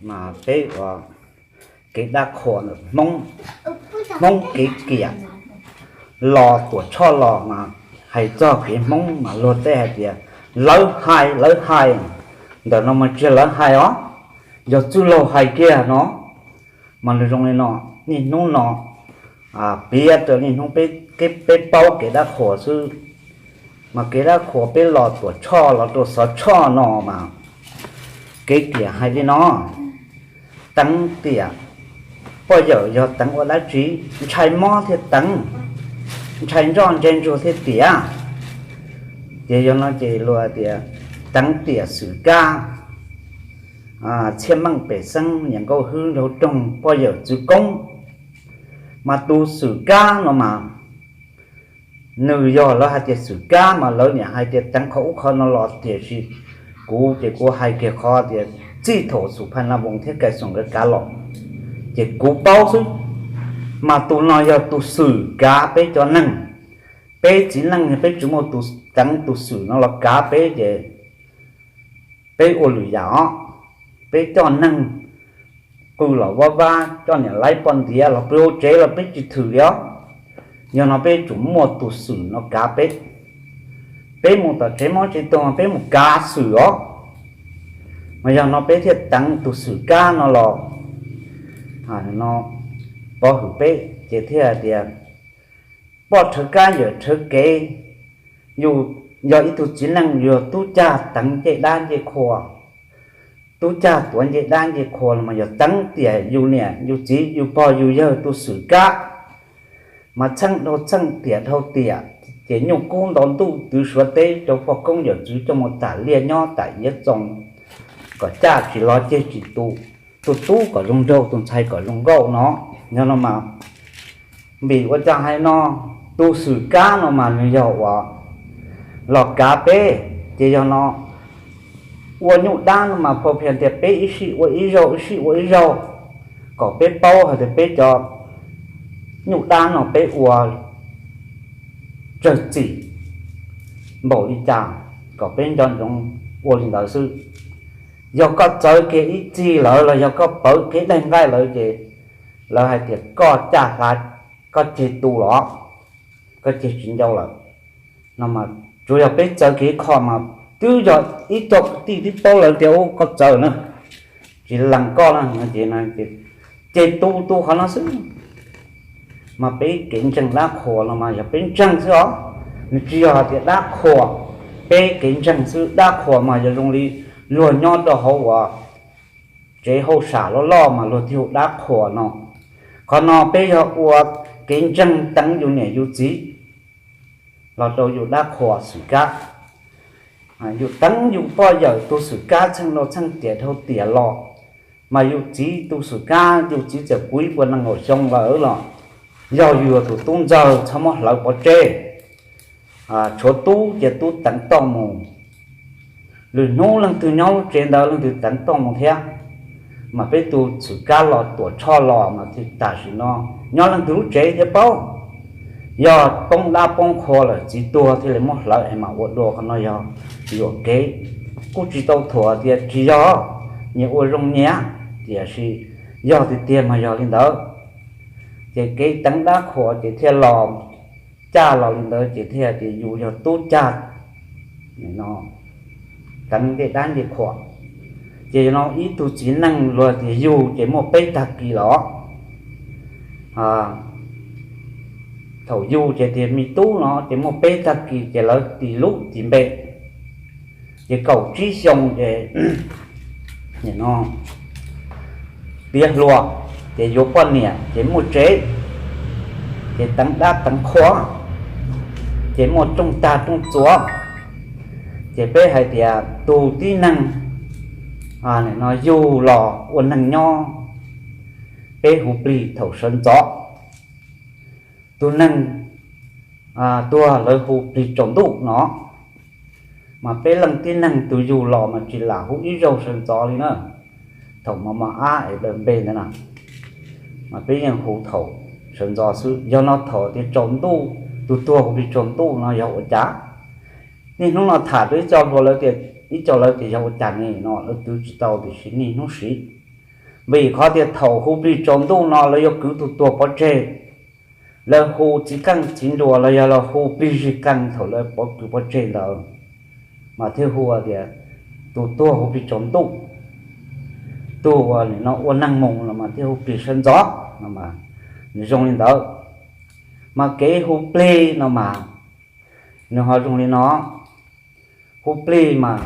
Mas peb ua kev dab qhuas ntawm Hmoob, Hmoob kev kiam los Tuam Tshoj los mas hais txog kev Hmoob mas luag tej hais tias lawv hais, lawv hais, ntawm no mas tsis yog lawv hais os, yog txwj laug hais kiag no. Mas nws zoo li no, niaj hnub no piav rau niaj hnub peb paub kev dab qhuas xwb. Mas kev dab qhuas peb los Tuam Tshoj los rau Xov Tshoj no mas kev kiam hais li no: Teev tiam, poj yawm yog teev ua dab tsi? Ntshai mob thiaj teev, ntshai ntsoj ntshai ntsuag thiaj tiam. Ces yog no ces luag tias teev tiam xwm kab, txhiaj meej pem xeeb, niam nkauj hwb nraug roog, poj yawm txwv koob. Mas tus xwm kab no mas nws yog lawv hais tias xwm kab mas lawv niam hais tias teev qhov ub qhov no los, tiam sis kuv ces kuv hais kiag qhov tias txij thaum Xus Phas Nas Voos thiab Kais Xoom nkawd kav los, ces kuv paub xwb. Mas tus no yog tus xwm kav peb cov neeg. Peb txiv neej peb tsis muaj tus teev tus xwm no los kav peb ces peb ua lwm yam os. Peb coj neeg qw los vab vab, coj niam laib poj ntiav los pw hauv tsev los peb tsis thwm li os. Yog no peb tsum muaj tus xwm no kav peb. Peb mus tom tsev mob tsev tuag peb mus kav xwm os. Mas yog no peb thiaj teev tus xwm kab no los, no pov hwm peb ces thiaj hais tias poj rhawv kab yawm rhawv kev. Yus yog ib tug txiv neej yog tub cag teev ncej dab ncej qhua, tub cag tuav ncej dab ncej qhua los mas yog teev tiam yus niam yus txiv yus pog yus yawg tus xwm kab. Mas txheej dhau txheej tiam dhau tiam, ces nyuj kub nto ntuj twv suav teb rau poj koob yawm txwv coj mus tam liaj nyob tam iav txoos, kom caj tsis los ceg tsis tu, tus tub kom zoo nraug tus ntxhais kom zoo nkauj no. Yog no mas vim ua cas hais no, tus xwm kab no mas nws yog uas los kav peb. Ces yog no ua nyuj dab no mas phau phias tias peb ib sij ua ib zaug, ib sij ua ib zaug, kom peb paub hais tias peb cov nyuj dab no peb ua tsawg txim npaum li cas, kom peb nco ntsoov ua li ntawd xwb. Yog koj txawv kiag ib txig lawm los yog koj pawv kev daig nqaij lawm ces lawv hais tias koj caj hla, koj ceg tu los, koj ceg tsis ncau lawm. No mas tsuas yog peb txawv kiag ib qho mas twb yog ib co kwv tij twb paub lawm tias ua koj txawv na, tsis lees koj na, ces tu tu qhov no xwb. Mas peb kev ntseeg dab qhuas no mas yog peb ntseeg xwb os, nws tsis yog hais tias dab qhuas, peb kev ntseeg xwb. Dab qhuas mas yog zoo li luag nyob rau hauv uas tsev hauj sam loj loj mas luag thiaj hu dab qhuas no. Qhov no peb yog ua kev ntseeg teev yus niam yus txiv los rau yus dab qhuas xwm kab. Yus teev yus poj yawm tus xwm kab txheej dhau txheej tiam dhau tiam los, mas yus txiv tus xwm kab, yus txiv txawm puv ib puas nees nkaum xyoo lawm los yog yus yog tus tub ntxawg txhob muab hlawv pov tseg. Tshuav tub ces tub teev toj mus, lwm hnub leej twg nyob lub tsev ntawd leej twg teev toj mus thiab. Mas peb tus xwm kab los Tuam Tshoj los mas tam sim no nyob leej twg lub tsev thiaj paub. Yog poob dab poob qhua lawm txiv tuag thiaj li muab hlawv es mas ua dua, qhov no yog yuam kev. Kuj tsis tau thuam tias tsis yog, nyias ua zoo nyias, tiam sis yog tiag tiag mas yog li ntawd. Ces kev teev dab qhuas ces thiaj los caj los li ntawd ces thiaj tias yus yog tub cag teev ncej dab ncej qhuas. Ces no ib tug txiv neej luag tias yug ces muaj peb tag kis los. Thaum yug ces tias me tub no ces muaj peb tag kis ces lawv tis lub tis npe. Ces kaum tsib xyoo ces no tiav hluas, ces yuav poj niam ces muaj tsev, ces teev dab teev qhua, ces muaj rooj tag rooj txuas. Ces peb hais tias tus tib neeg no yug los ua neeg nyob, peb hu plig thaum sawv ntxov. Tus neeg tuag lawv hu plig tsaus ntuj no, mas peb leej tib neeg tus yug los mas tsis lam hu ib zaug sawv ntxov li na. Thaum mos mos ab es daws npe ntawd na, mas peb yeej hu thaum sawv ntxov xwb. Yog no thaum tias tsaus ntuj, tus tuag hu plig tsaus ntuj no yog ua cas? Niaj hnub no tham rau ib co hluas lawv tias, ib co lawv tias yog ua cas ne no lawv twv tsis tau, tiam sis niaj hnub siv Vim qhov tias thaum hu plig tsaus ntuj no lawv yuav kwv tus tuag pov tseg, lawv hu txiv qeej txiv nruas los yog lawv hu plig zig qeej thaum lawv pov kwv pov tseg ntawd, mas thiaj hu tias tus tuag hu plig tsaus ntuj, tus uas nim no ua neeg mus los mas thiaj hu plig sawv ntxov no. Nws zoo li ntawd, mas kev hu plig no mas nws ho zoo li no. Hu plig mas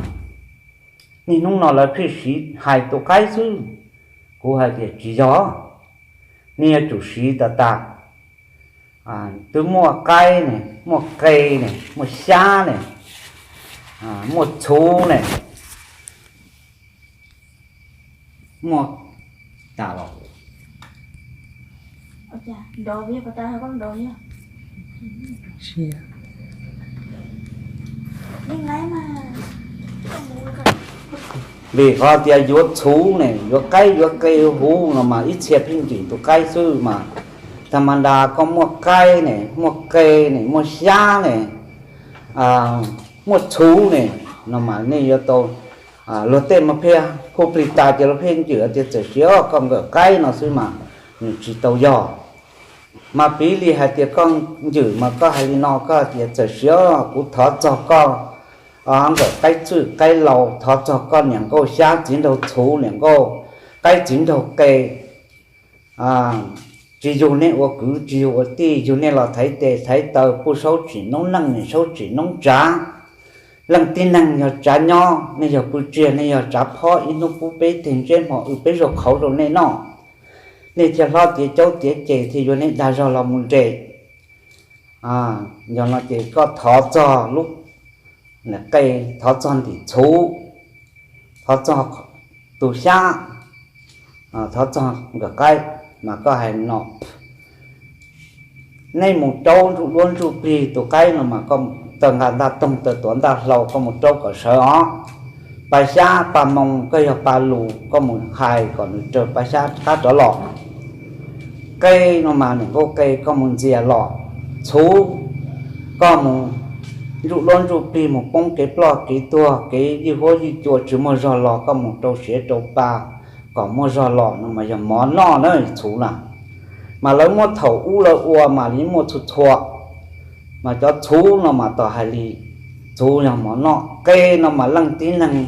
niaj hnub no lawv pheej siv hais tus qaib xwb. Kuv hais tias tsis yog, nej yuav tsum siv tas tas. Twb muaj qaib ne, muaj qe ne, muaj xyab ne, muaj txhuv ne, muaj tas los vim qhov tias yuav txhuv ne, yuav qaib yuav qe huv no mas ib txhia pheej ntim tus qaib xwb mas. Tag mas nrad koj muaj qaib ne, muaj qe ne, muaj xyab ne, muaj txhuv ne, no mas nej yuav tau, luag tej mas pheej hu plig tas ces luag pheej ntim tias txawm sis koj nkawm qaib no xwb mas nws tsis tau yog. Mas piv li hais tias koj ntim mas koj hais li no, koj tias txawm sis kuv thov txog koj nkawm qaib txwj qaib laus, thov txog koj niam nkauj xyab txiv nraug txhuv, niam nkauj qaib txiv nraug qe, tsis yug nej ua kwv tsis yug ua tij, yug nej los thaiv tes thaiv taw, puj saub tsim noob neej, nim saub tsim noob tsav. Leej tib neeg yog tsav nyob, nej yog pw tsiag, nej yog tsav phob, ib hnub pub peb teg ntseb, hmo w peb zaug qhauv rau nej noj. Nej thiaj hlob tiav caub tiav ceg, thiaj yuav nej dag zog los mus nres. Yog no ces koj thov txog lub qe, thov txog ntim txhuv, thov txog tus xyab, thov txog nkawm qaib, mas koj hais no. Nej mus raub ntsuj duab ntsuj plig tus qaib no mas koj taw nqa ntaj toog taw tuav ntaj hlau koj mus raub kom sawv os. Pa xyab pa moo, koj yog pa lus koj mus hais kom nws raws pa xyab qab rov los. Qe no mas niam nkauj qe koj mus ntxias los. Txhuv, koj mus ntsuj duab ntsuj plig mus poob kev ploj kev tuag, kev ywj huab ywj cua tsis muaj zog los koj mus rau siav rau pa kom muaj zog los no mas yog mov noj na txhuv na. Mas lawv muab thaum ub lawv ua mas li muaj txhua txhua, mas cov txhuv no mas tos hais li txhuv yog mov noj. Qe no mas leej tib neeg,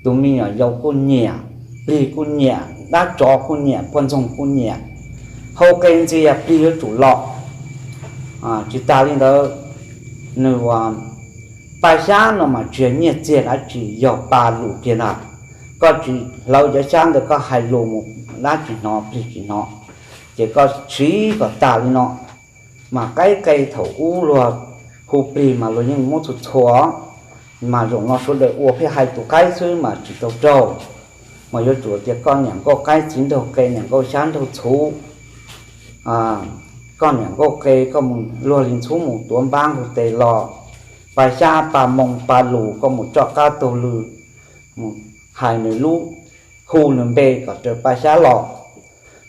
tus me nyuam yaus kuj nyiam, plig kuj nyiam, dab tsov kuj nyiam, poj ntxoog kuj nyiam. Hau qe ntxias plig yuav tsum los. Tsis tas li ntawd, nws ua pa xyab no mas tsis yog nyiaj txiag dab tsi, yog pa lus kiag ntag. Koj tsis hlawv cov xyab ntawd koj hais lus mus dab tsis hnov plig tsis hnov, ces koj siv kom tas li no. Mas qaib qe thaum ub luag hu plig mas luag yeej muab txhua txhua, mas zaum no sawv daws ua pheej hais tus qaib xwb mas tsis tau raug. Mas yuav tsum tias koj niam nkauj qaib txiv nraug qe, niam nkauj xyab nraug txhuv, koj niam nkauj qe koj mus luag li ntxhub mus tuav npab nkaus tes los, pa xyab pa moo pa lus koj mus tso qab taug lw, mus hais nws lub, hu nws npe kom raws pa xyab los.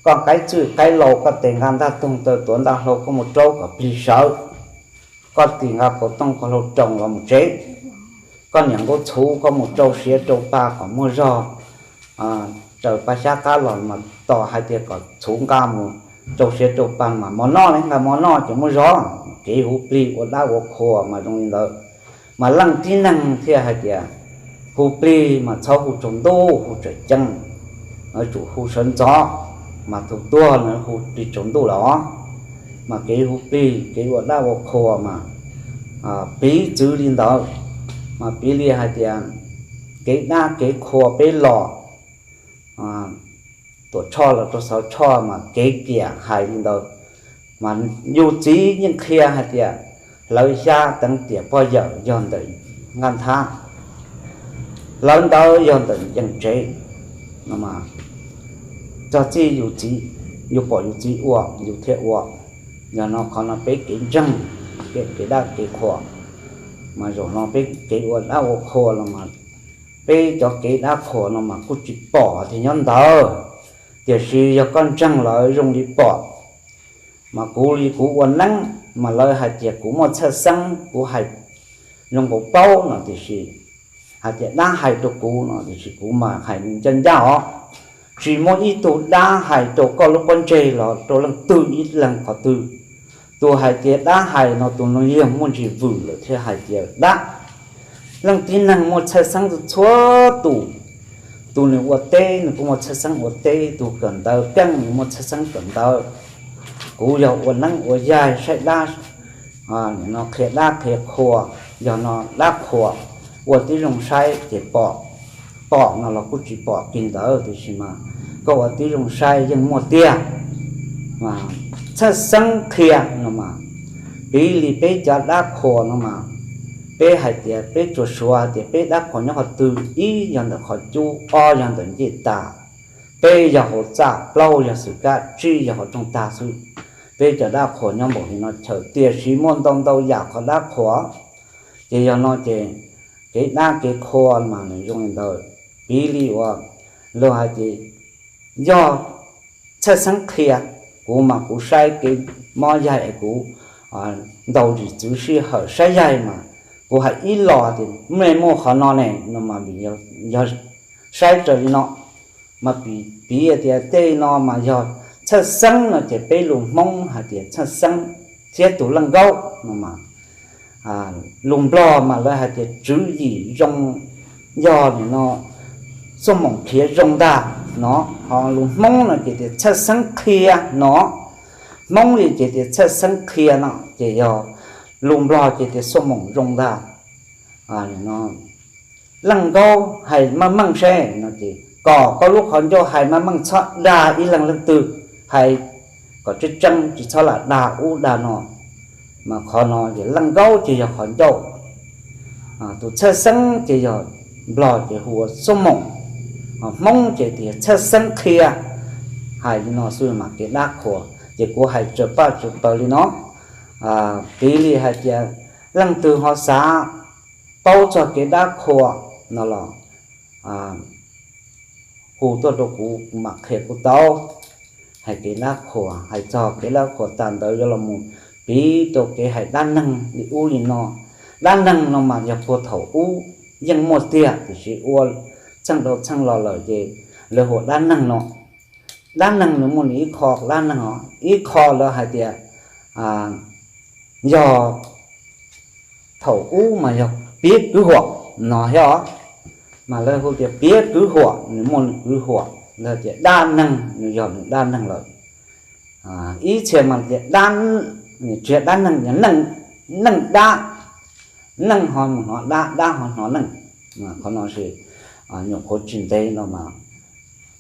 Koj qaib txwj qaib laus koj tes nqa ntaj toog taw tuav ntaj hlau koj mus raub kom plig sawv. Koj tis nqa pauv tooj koj hlau roos los mus tsev. Koj niam nkauj txhuv koj mus rau siav rau pa kom muaj zog, raws pa xyab qab los mas tos hais tias kom txhuv nqa mus rau siav rau pa mas mov noj li, nqa mov noj ces muaj zog. Kev hu plig ua dab ua qhua mas zoo li ntawd. Mas leej tib neeg thiaj hais tias hu plig mas txhob hu tsaus ntuj hu tseem ceeb, yuav tsum hu sawv ntxov, mas tus tuag no hu plig tsaus ntuj los. Mas kev hu plig kev ua dab ua qhua mas piv txwv li ntawd. Mas piv li hais tias kev dab kev qhua peb los, Tuam Tshoj los rau Xauv Tshoj mas kev kiam hais li ntawd. Mas yus txiv yeej qhia hais tias hlawv xyab teev tiam pog yawm yog ntawm nqaj nthab, hlawv ntawv yog ntawm yeem tsev. Txog txij yus txiv, yus pom yus txiv ua yus thiaj ua. Yog no qhov no peb kev ntseeg, kev dab kev qhua, mas zaum no peb kev ua dab ua qhua los mas peb cov kev dab qhua no mas kuj tsis pom tias nyob ntawd, tiam sis yog koj ntseeg lawm zoo li pom. Mas kuv li kuv ua neeb mas lawv hais tias kuv muaj txhaj xeeb, kuv hais zoo nkaus paub no tiam sis hais tias dab hais rau kuv no tiam sis kuv mas hais ncaj ncaj os. tsis muaj ib tug dab hais rau koj lub pob ntseg los rau leej twg ib leeg qhov twg. Tus hais tias dab hais no tus no yog muaj ntsis vwm lawm thiaj hais tias dab. Leej tib neeg muaj txhaj xeeb txhua tus, tus nws ua teb nws kuj muaj txhaj xeeb ua teb, tus kawm ntawv keej nws muaj txhaj xeeb kawm ntawv. Kuv yog ua neeb ua yaig saib dab, no qhia dab qhia qhua, yog no dab qhuas, ua tib zoo saib ces pom, pom no los kuj tsis pom kiag ntawd tiam sis mas koj ua tib zoo saib yeej muaj tiag. Txhaj xeeb qhia no mas, piv li peb cov dab qhuas no mas, peb hais tias peb tsuas suav hais tias peb dab qhuas nyob qhov twg, ib yog ntawm qhov cub, ob yog ntawm ncej tas, peb yog hauv txaj, plaub yog xwm kab, tsib yog hauv rooj tag xwb. Peb cov dab qhuas nyob npaum li no chaw tiam sis muaj ntau ntau yam qhov dab qhuas. Ces yog no ces kev dab kev qhua mas nws zoo li ntawd. Piv li uas luag hais tias yog txhaj xeeb qhia, kuv mas kuv saib kev mob yaig es kuv ntaus zim txwv sij hawm saib yaig mas kuv hais ib los tias mej muaj qhov no ne no mas vim yog saib raws li no. Mas piv tias tej no mas yog txhaj xeeb no ces peb lus Hmoob hais tias txhaj xeeb thiab tus leej nkaub no mas, lus Nplog mas lawv hais tias tswv yim zoo, yog nim no xuaj moom khiav zoo ntag no. Ho lus Hmoob no ces tias txhaj xeeb qhia no, Hmoob li ces tias txhaj xeeb qhia no ces yog lus Nplog ces tias xuaj moom zoo ntag. Leej nkaub hais meej meej seb no ces kom koj lub qhov ncauj hais meej meej, txhob dag ib leeg leej twg, hais kom tseeb tseeb tsis txhob lam dag ub dag no. Mas qhov no ces leej nkaub ces yog qhov ncauj, tus txhaj xeeb ces yog Nplog ces hu ua xuaj moom, Hmoob ces tias txhaj xeeb qhia. Hais li no xwb mas kev dab qhuas ces kuv hais tsawg paj tsawg pawg li no. Piv li hais tias leej twg ho xav paub txog kev dab qhuas no los hu tuaj rau kuv, kuv mam qhia kuv tau. Hais kev dab qhuas, hais txog kev dab qhuas tas ntawd yuav los mus piv rau kev hais dab neeg li ub li no. Dab neeg no mas yog puag thaum ub yeej muaj tiag tiam sis ua txheej dhau txheej los lawm ces lawv hu ua dab neeg no. Dab neeg nws muaj nws ib qho dab neeg os, ib qho lawv hais tias yog thaum ub mas yog piav kwv huam no thiab os, mas lawv hu tias piav kwv huam, nws muaj nws kwv huam, lawv tias dab neeg nws yog nws dab neeg lawm. Ib txhia mas tias tsis yog dab neeg, yog neej dab, neej ho mus hnov dab, dab ho hnov neej. Qhov no ces nyuam qhuav tsis ntev no mas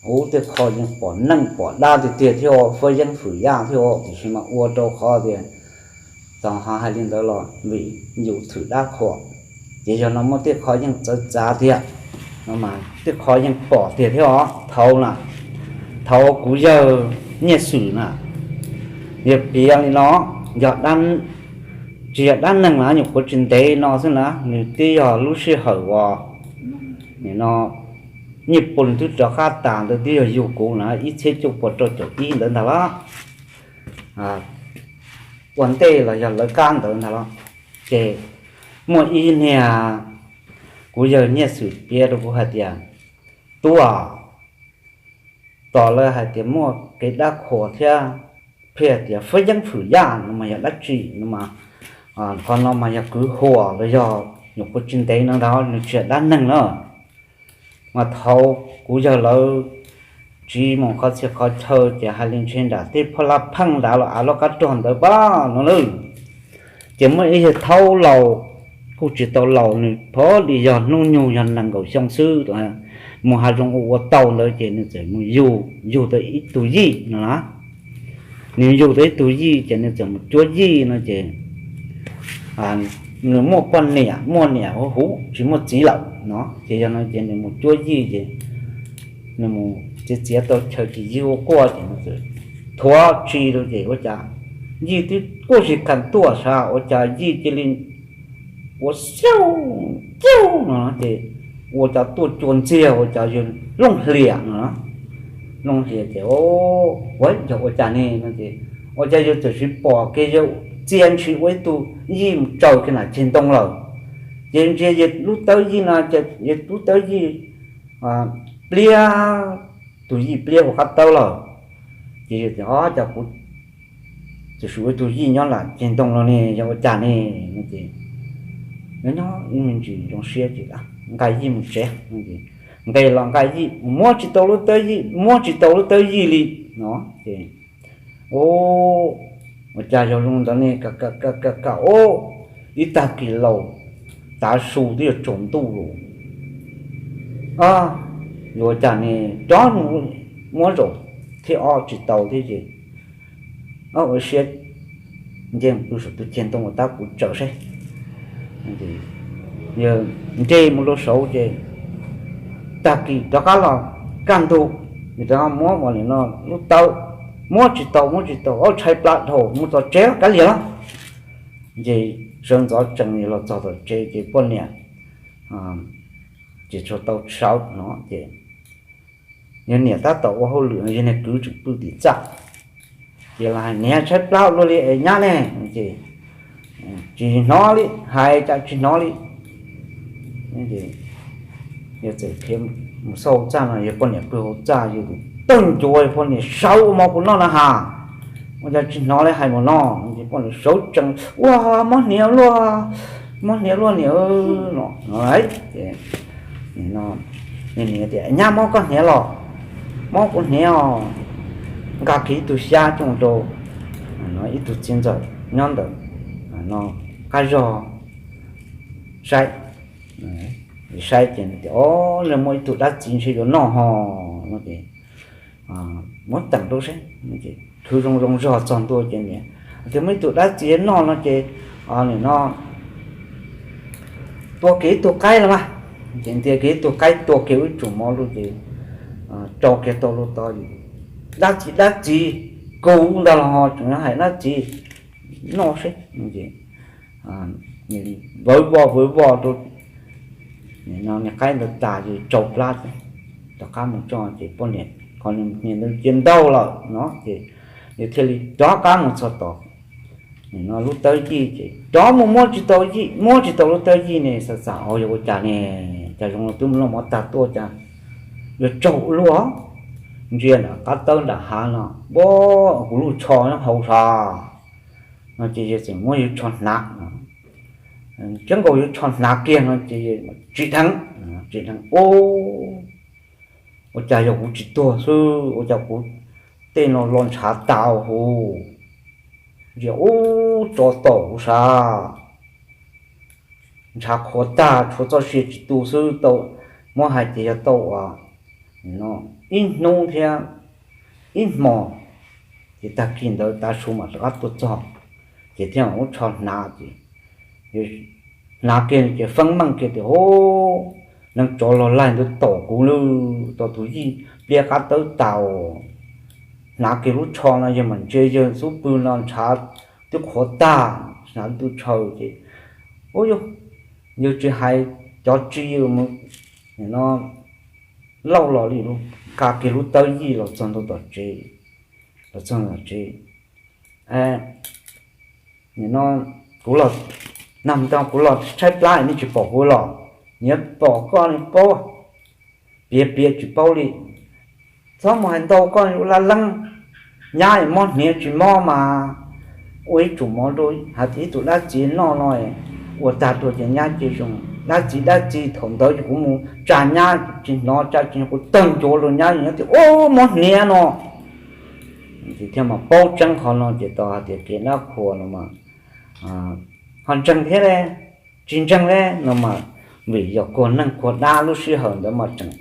ub tej qho yeej pom neej pom dab tiag tiag thiab, fuab yeeb fwm yaj thiab, tiam sis mas ua rau qhov tias txawm ho hais li ntawd los vim yus thwm dab qhuas. Ces yog no muaj tej qho yeej txawv txav tiag no mas tej qho yeej pom tiag thiab os. Thaud na, thaud kuv yawg Nyiaj Xwm na, yog piav li no, yog tsis yog dab neeg na, nyuam qhuav tsis ntev no xwb na, nws twb yog lub sij hawm uas nim no Nyiaj Pun twb rov qab tas ntawd, twb yog yug kuv na, ib txhiab cuaj pua rau caum ib ntawd ntag los, ua ntej los yog lawv kab ntawd ntag los. Ces muaj ib niag, kuv yawg Nyiaj Xwm piav rau kuv hais tias, tub, tos lawv hais tias muaj kev dab qhuas thiab, pheej hais tias fuab yeeb fwm yaj no mas yog dab tsi no mas, qhov no mas yog kwv huam los yog nyuam qhuav tsis ntev no ntag, nws tsis yog dab neeg na. Mas thaud kuv yawg lawv tsiv mus qhov txhia qhov chaw ces hais li ntshe nram tej phoj lab pheej nrad los av loj qab rog ntawd pab no lawm. Ces muaj ib yawg thaub laus, kuj tsis tau laus, nws phob li yog hnub nyoog yog nees nkaum xyoo xwb, mus hav zoov ua ua tau ntawd ces nws txawm mus yug, yug tau ib tug yij no na. Nws yug tau ib tug yij ces nws txawm mus cuab yij no ces nws muaj poj niam, muaj niam huv huv tsis muaj txiv lawm no, ces yog no ces nws mus cuab yij ces nws mus txiav txiav tau chaw ces yij ua quaj ces nws txawm thuav tsi rau ces ua cas yij twb kuj tsis kheev tuaj sav ua cas yij cia li ua xiauj ciauj no ces ua cas tuaj cua ntxiag ua cas yawg looj hlias no. Looj hlias ces, ua yog ua cas ne no ces ua cas yawg txawm sis pom kiag yawg txia ntshis ua ib tug yij mus tsaws kiag nram ceg ntoo lawm. Ces ntsia yawg lub tawb yij no ces yawg lub tawb yij pliab tus yij pliab hauv qab taub lawm. Ces yawg tias, Ob, cas kuv txawm ua tus yij nyob lam ceg ntoo no ne, yog ua cas ne? No ces nyob nyob ib me ntsis zoo siab ces nqa yij mus tsev. Nqis los nqa yij, muab tsis tau lub tawb yij, muab tsis tau lub tawb yij li no ces, ua cas yog zoo ntawd ne, ka ka ka ka, ib tag kis laus tav su twb yuav tsaus ntuj lawm. Yuav ua cas ne, rov mus muab zaum thib ob tsis tau thiab ces, ua siab nce mus pw saum tus ceg ntoo uas tab kuv tsaws seb. Yawg nce mus rau saud ces tag kis rov qab los kaj ntug, rov qab muab ua li no lub tawb, muab tsis tau, muab tsis tau, ua tshaib plab dhau, mus txog tsev kav liam los. Ces sawv ntxov tsees los txog tom tsev ces poj niam ces tsuas tau sawv no ces yawg niam tab tom ua hauj lwm, yawg niag kwv tseem pw tim txaj. Ces los hais, Niam, tshaib plab luaj li es nyab ne? Ces tsis hnov li, hais cas tsis hnov li. Yawg txawm khiav mus xauj hauv txaj no, yawg poj niam pw hauv txaj, yawg tawg ncuav, yawg poj niam, Sawv ua mov kuv noj no has, ua cas tsis hnov li hais mus no? Ces poj niam sawv tsees, Ua, mob hniav luaj, mob hniav luaj niam no. Ces niam tias, Nyab, mob koj hniav los? Mob kuv hniav os. Nqa kiag ib tug xyab coj rau ib tug txiv ntxawm nyob ntawm no qab zog saib. Saib ces tias, Ob, nws muaj ib tug dab txiv ntshe yuav noj ho no ces muab teem rau seb. Khwv zoo zoo zog txog ntua ces niam tias, Muaj ib tug dab txiv noj no ces nim no tua kiag ib tug qaib los mas. Ces ntiav kiag ib tug qaib, tua kiag ib tsum mov rau ces rau kiag tau rau tod. Dab txiv, dab txiv, kuv ntag los ho tseem hais dab txiv, noj seb. Vawv voj vawv voj rau niag qaib ntawd tas ces tsau plab rov qab mus tso ces poj niam, qhov niag ntawd cia ntaug lawm no ces nws thiaj li rov qab mus txog tom nim no lub tawb yij ces rov mus muab tsis tau yij, muab tsis tau lub tawb yij ne, xav xav, Yog ua cas ne, cas zoo li twb mus noj mov tag tuaj cas yuav tsaug ua luaj. Ntsia nram qab tawb nram hav no, Ua, kuv lub tsho nyob hauv sav no ces yawg txawm muab yawg tsho hnav, tseeb nkaus yawg tsho hnav kiag no ces tsim dheev, tsim dheev, Ua, ua cas yog kuv tsis tuag xwb, ua cas kuv tej no lo ntshav tas huv, ntsia ub tsov tom huv sav, ntshav qhuav tag tshuav txoj sia tsis tu xwb, tau muab hais tias yog tau ua ib hnub thiab ib hmos ces tag kis ntawd tav su mam rov qab tuaj txog. Ces thiaj mam muab tsho hnav ces hnav kiag ces feeb meej kiag tias, Ub, neev tsov los laig ntawd tom kuv lawm, tom tus yij pliab qab tawb tas. Hnav kiag lub tsho no yawg mam ntsia yawg xub pwg no ntshav twb qhuav tag, hnav tu tshaw ces, Ub, yawg tsis hais cov tsi mus no lauj los li, nqa kiag lub tawb yij los txog ntua tom tsev, los txog tom tsev. Nim no kuv los, nag hmo kuv los tshaib plab nej tsis pom kuv los, nyias pom koj li paub, piav piav tsis paub li. Txhob mus hais ntau koj ua laj leeb, nyab mob hniav tsis mob mas ua ib tsum mov rau hais tias ib tug dab txiv noj no ua tag rau ces nyab cia zoo. Dab txiv dab txiv, thaum ntawd ces kuv mus tsa nyab tsis hnov, tsa tsis hnov, kuv tawg ncuav rau nyab, nyab tias, Ub, mob hniav no. Ces thiaj mas paub tseeb qhov no ces tau hais tias kev dab qhuas no mas ho ntseeg thiab, tsis ntseeg li no mas, vim yog kuag neeg kuag dab lub sij hawm ntawd mas tseem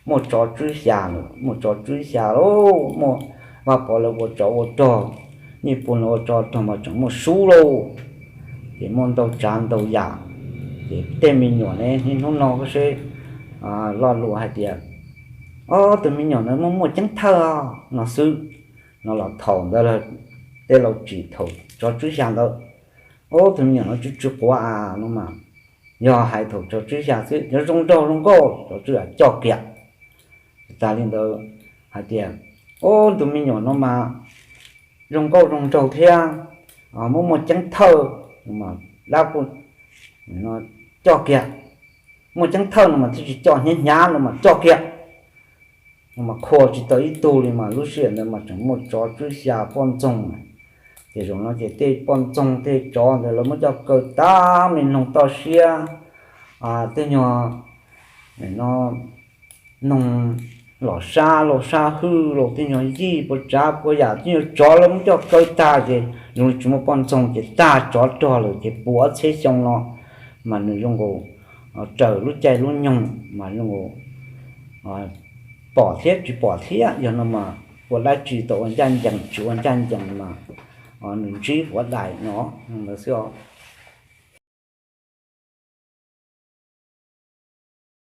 muaj tsov tswb xya lawm, muaj tsov tswb xya lawm, muaj Vaj Pov lawv ua tsov ua rog, Nyij Pooj lawv ua tsov rog mas tseem muaj sub lauj. Ces muaj ntau tsav ntau yam, ces tej me nyuam ne niaj hnub no seb, lo lus hais tias, Ob tug me nyuam no muaj muaj ceeb thawj no xwb, no los thaum ntawd tej laus tsim thaum tsov tswb xya ntawd, Ob tug me nyuam no tsw tsw quav a no mas, yog hais thaum tsov tswb xya xwb, yog zoo nraug zoo nkauj tsov tswb a coj kiag. Tas li ntawd hais tias, Ob tus me nyuam no mas zoo nkauj zoo nraug thiab, muaj muaj ceeb thawj, dab kuj coj kiag, muaj ceeb thawj no mas thiaj tsis coj hnyav hnyav no mas coj kiag. mas kho tsis tau ib tug li mas lub sij hawm ntawd mas tseem muaj tsov tswb xya poj ntxoog. Ces zaum no ces tej poj ntxoog tej tsov ntawd lawv muab coj kaw tag me noog toj siab, tej nyuag no noog los sab los sab hwj los tej nyuag yij puas tsav puas yam tej nyuag tsov lawv muab coj kaw tag ces zoo li tsis muaj poj ntxoog ces tag tsov rog lawm ces puv ob txhiab xyoo no mas nws zoo nkaus raws lub caij lub nyoog mas zoo nkaus pom thiab tsis pom thiab, yog no mas ua dab tsi tau ua ncaj ncees tsis ua ncaj ncees mas nws ntsib huav dais no ntawd xwb os.